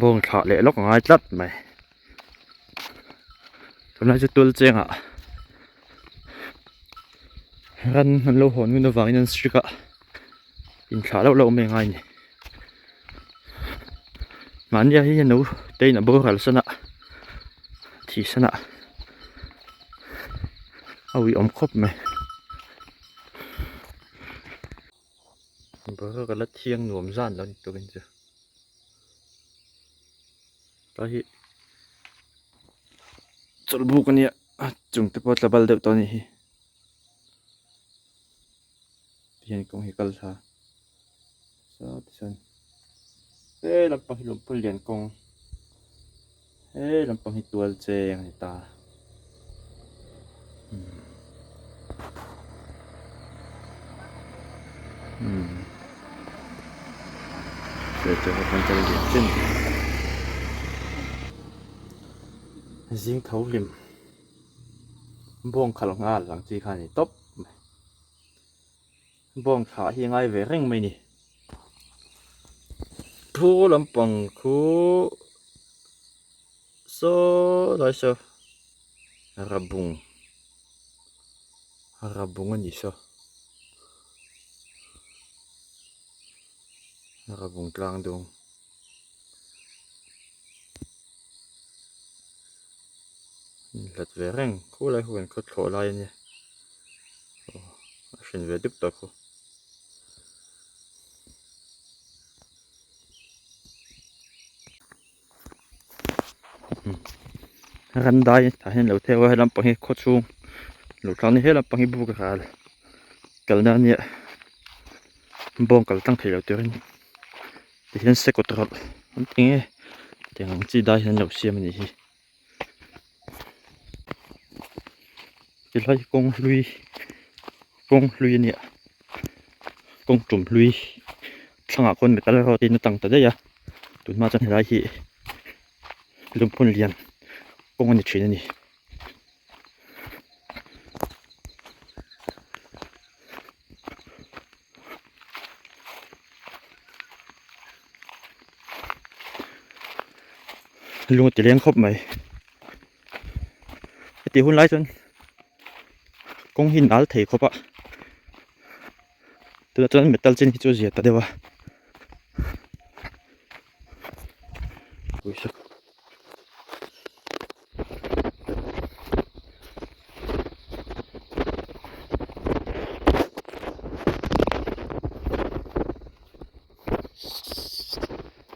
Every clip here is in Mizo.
Bawng thlah leh lawk a ngai tlat mai. Tunlai chu tual chengah ran an lo hawn ngun avangin an strict a, inthlah loh loh mai a ngai a ni. Mahnia hi a no te in a boral san a, thih san a, a uiawm khawp mai. Boruak a la thiang nuam zan lo ni turin chu ta hi chawlh buk a nia a chung te pawh a tla bal deuh tawh a nih hi tihian kawng hi kal thla saw tichuan he lampang hi lungphun lian kawng he lampang hi tual cheng a ni ta. Zing tho hlim bawng khalh nghal ang chi kha a ni tawp mai bawng thlah hi a ngai ve reng mai a ni thu lampang khu Saw lai saw rabung rabung a ni saw rabung tlang dung hlat ve reng khulai ho kan khaw thlawh lai a nia aw a hran ve dup tawh khu. Ram dai tah hian lo theu a helam pang hi khaw chhung lo tlang a ni helam pang hi buk ral kalna a nia bawng kal tlang thei lo turin tihian sekawt rawlh an ti nge tiang ang chi dai hian an lo siam a nih hi tilai hi kawng hlui kawng hlui a nia kawng tum hlui thlangah khawn metal rod in a tang ta daih a tunhma chuan helai hi lungphun lian kawng a ni thin a ni. Lung a ti leng khawp mai heti hun lai chuan kawng hi nal thei khawp a tunah chuan metal chin hi chu a zia ta deuh a.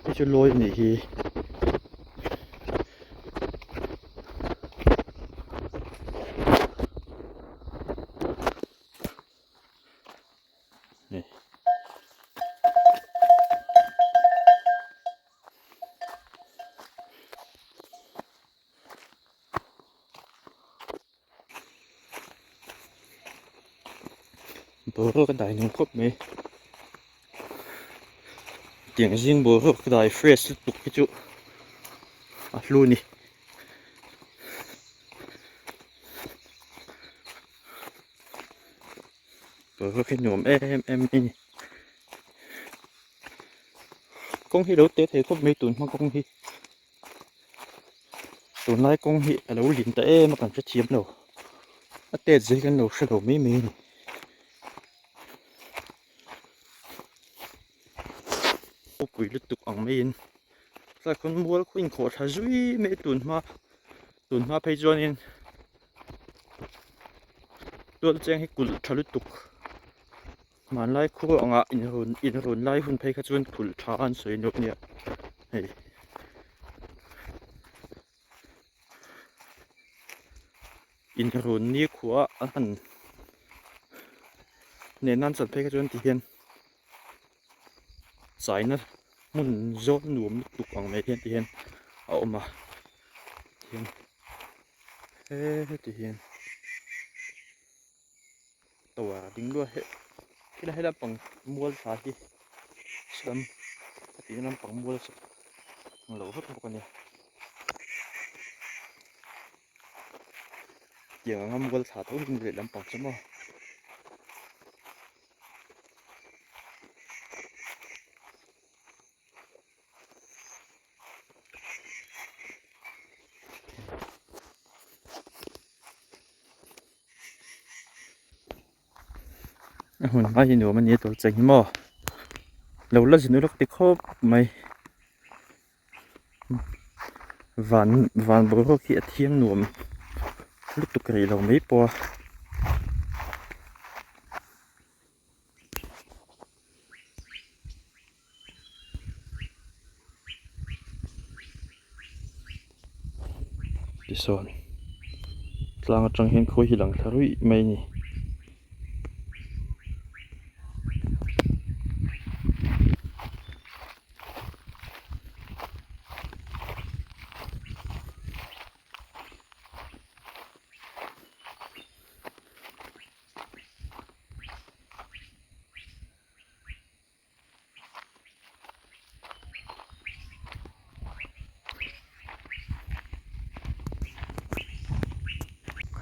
Hei chu lawi a nih hi. Boruak a dai nuam khawp mai tiang zing boruak ka dai fresh lutuk hi chu a hlu a ni. Boruak hi nuam em em mai a ni kawng hi lo te thei khawp mai tun hma kawng hi. Tunlai kawng hi a lo lin ta em a kan hrethiam lo a tet zai kan lo hre lo mai mai a ni. Ropui lutuk ang maiin tlai khawn mual khaw inkhawh thla zui mai tun hma tun hma phei chuanin tual cheng hi kulh tha lutuk hmanlai khur angah inrun inrun lai hun phei kha chuan kulh tha an sawi nuap nia hei. Inrun nikhua a han nen nan chan phei kha chuan ti hian chaina hmun zawn nuam lutuk ang mai hian ti hian a awm a tihian heti hian tower a ding luah he helai helai lampang mual thla hi sawn a tihna lampang mual saw ang lo vek bawk a nia tiang anga mual thla tho hi leh lampang chu maw. A hmun hma hi nuam a nia tur cheng hi maw lo la zin ulak ti khawp mai van van boruak hi a thiang nuam lutuk rih lo mai pawh a. Tisawn tlang atang hian khawi hi lang thla ruih mai a ni.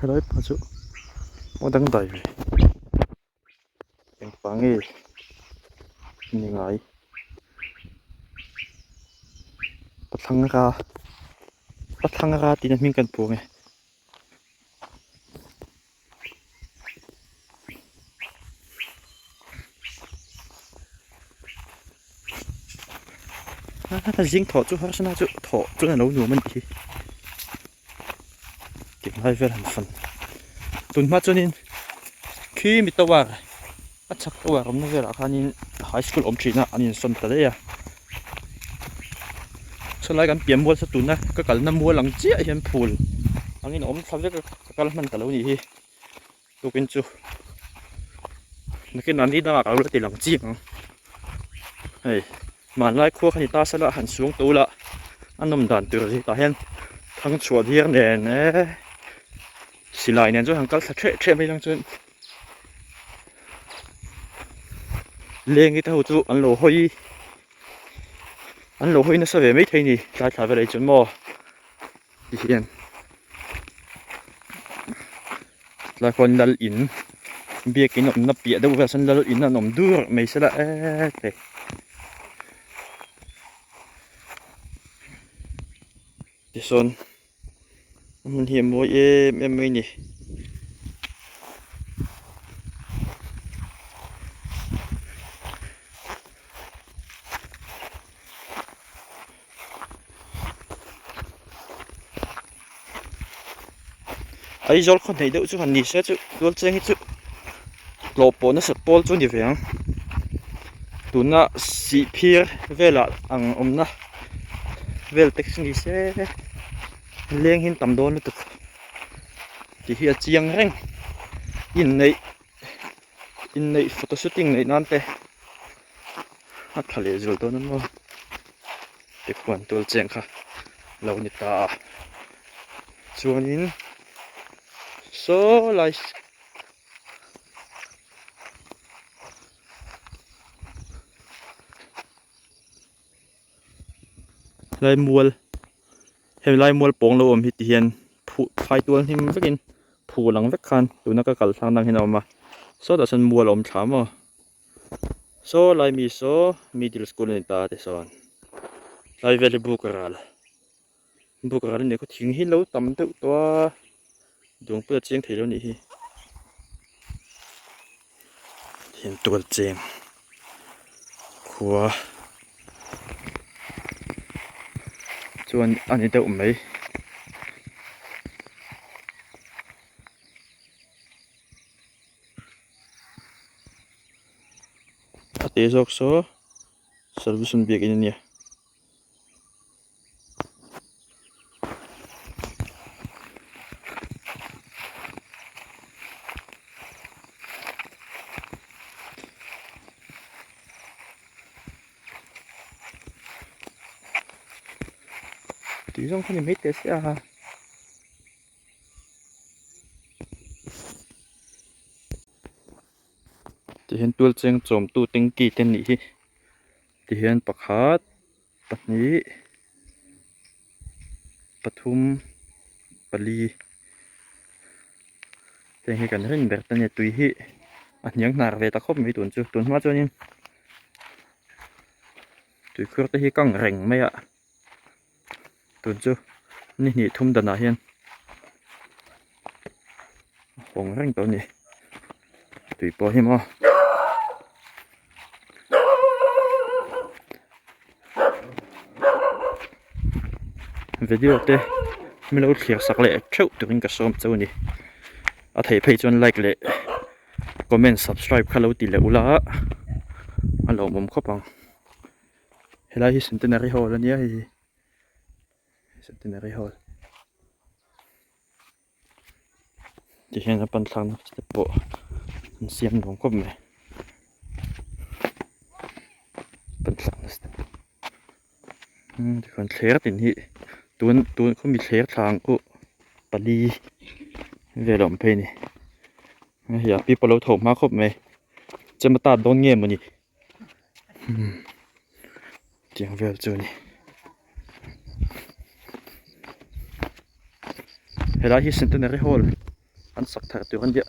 Helai pa chu a dangdai ve engpa nge ni ngai pathlanga pathlanga tih na hming kan pu ang e. Zing thawh chu harsana chu thawh chuan a lo nuam a nih hi tinglai vel han fan tun hma chuanin khi mi tower a chhak tower awmna velah khanin high school awm thin a an insawn ta daih a sawlai kan pian mual saw tuna ka kalna mual ang chiah hian phul angin a awm thla vek a ka kal hman ta lo nih hi tukin chu nakin ah ni dangah ka lo la ti lang chiang ang hei hmanlai khua kha ni ta sela han suang tawh ula a nawm dan tur hi tah hian thangchhuah diar nen eee silai nen chuan han kal thla theh theh mai lang chuan. Lengi te ho chu an lo hawi an lo hawi nasa ve maithei a ni tlai thla vel ah hi chuan maw ti hian tlai khuan lal in biakin awmna piah deuh velah sawn lal in an awm dur mai sela eee thei tisawn. A hmun hi a mawi em em mai a ni. Aizawl khaw hnaih deuh chu han ni se chu tual cheng hi chu tlawh pawh nasat pawl chu a ni ve ang tuna sihphir velah ang awmna. Vel taxi ni se leng hi an tam dawn lutuk tih hi a chiang reng inneih inneih photo shooting neih nan te a tha leh zual dawn a maw tikhuan tual cheng kha lo ni ta a chuanin saw lai. Lai mual hemi lai mual pawng lo awm hi ti hian phuh phai tual hnim vekin phul ang vek khan tuna ka kal thlak dang hian a awm a sawtah sawn mual a awm thla maw saw lai mi saw middle school a ni ta te sawn tlai vel hi buk ral buk ral a nih khaw thing hi lo tam deuh tawh a duang pawh a chiang thei lo a nih hi hian tual cheng khua chuan a ni deuh mai. A tih zawk saw service an biakin a nia. Tih zawng kha ni mai teh se a. Tihian tual cheng chawmtu tanky te nih hi tihian pakhat. Pahnih pathum pali heng hi kan rin ber ta nia tui hi a hniang hnar ve ta khawp mai tun chu tun hma chuanin tuikhur te hi kang reng mai a tun chu ni hnih thum danah hian a hawng reng tawh a ni tui pawh hi maw. Video te min lo thlir sak leh theuh turin ka sawm chauh a ni. A theih phei chuan like leh comment subscribe kha lo ti leh ula a lawmawm khawp ang. Helai hi Centenary Hall a nia hei hi Centenary Hall. Tihian a pan thlakna step pawh an siam nuam khawp mai pan thlakna step umm tikhuan thler tin hi tun tun khawmi thler thla ang khu pali vel a awm phei a ni hei a pi pawh a lo tho hma khawp mai chem a tat dawn nge mawni. Tiang vel chu a ni. Helai hi Centenary Hall an sak thar tur a nia.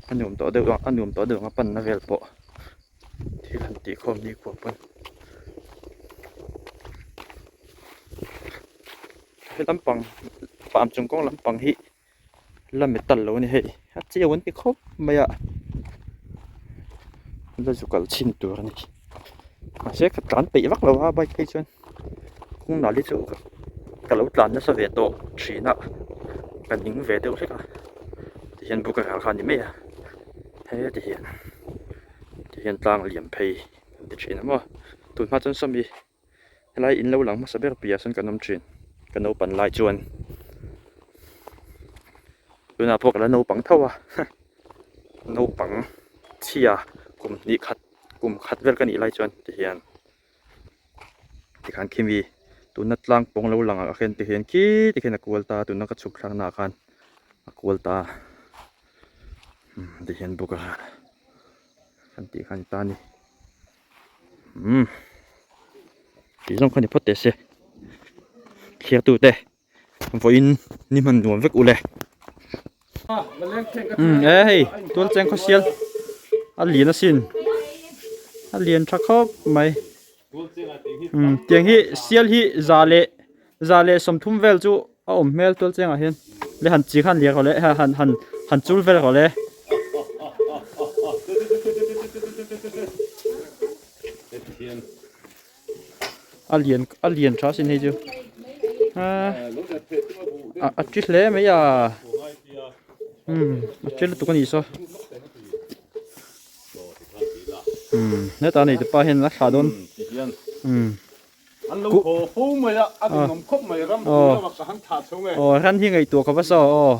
A nuam tawh deuh a a nuam tawh deuh ang a panna vel pawh thil han tih khawm ni kuah pawn. He lampang farm chung kawng lampang hi. La metal lo a ni hei a chiau an ti khawp mai a la zu kal chhin tur a ni mahse ka tlan peih vak lo a bike phei chuan kawng nal hi chu ka lo tlan nasa ve tawh thin a ka ning ve deuh hlek a tihian buk a ral kha a ni mai a heti hian tihian tlang liam phei an ti thin a maw tunhma chuan sawmi. Helai in lo lang hmasa ber piah sawn kan awm thin ka naupan lai chuan tunah pawh ka la naupang tho a naupang chhia kum hnih khat kum khat vel ka nih lai chuan tihian tikhan khimi tuna tlang pawng lo lang ah khan tihian khi tikhian a kual ta tuna ka chhuk thlakna ah khan a kual ta tihian buk a kan tih kha a ni ta a ni. Umm tih zawng kha ni phawt teh se thlir tute vawiin ni hman nuam vek ule umm e hei tual cheng khaw sial a lian asin a lian tha khawp mai umm tiang hi sial hi za leh za leh sawmthum vel chu a awm hmel tual chengah hian le han chi khan liak rawh le han han han chul vel rawh le. A lian a lian tha sin hei chu a a ti hle mai a umm a ti lutuk a nih saw umm heta nei te pa hian a thlah dawn umm. An lo haw fo mai a, a duhawm khawp mai ram hnuai lamah ka han thlah chhung e. Aw ran hi ngaihtuah ka va saw aw.